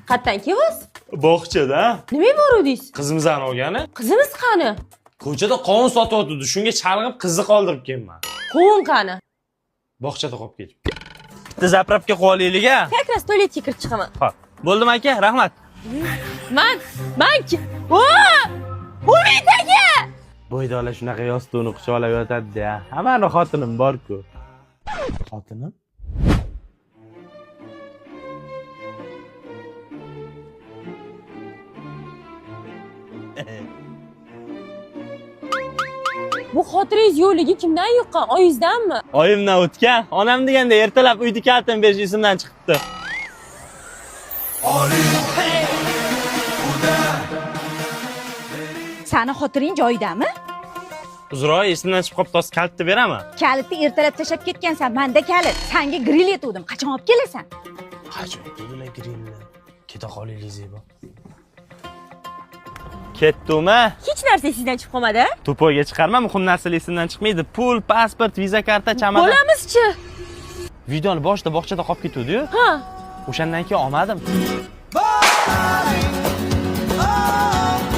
Qayerdan kelyapsiz? Bog'chada. Nimaga boruvdingiz? Qizimizni olgani. Qizimiz qani? Ko'chada qovun sotyotdi. Shunga chalg'ib qizni qoldirib kelman. Qovun qani? Bog'chada qolib ketibdi. Bitta заправка qilib olaylik a. Как раз tualetga kirib chiqaman. Xo'p. Bo'ldimi aka? Rahmat. Man O! Umid aka! Bo'ydoqlar shunaqa yostiqni quchoqlab yotadi-da. Hammani xotinim bor-ku. Xotinim? Bu xotiringiz yo'qligi kimdan yuqqan? Oyingizdanmi? Oyimdan o'tgan. Onam deganda ertalab uyni kalitini berish esimdan chiqibdi. Sani xotiring joyidami? Uzr, esimdan chiqib qolibdi, hozir kalitni beraman. Kalitni ertalab tashlab ketgansan, manda kalit. Sanga grill etuvdim. Qachon olib kelasan? Qachon dedilar grillni? Keta qolaylik Zebo. Ketdimi? Hech narsa esingizdan chiqib qolmadi? A? To'poyga chiqarma, muhim narsalar esimdan chiqmaydi. Pul, pasport, viza karta, chamadon. Bolamizchi? Videoni boshida bog'chada qolib ketuvdi-yu. Ha. O'shandan keyin olmadim.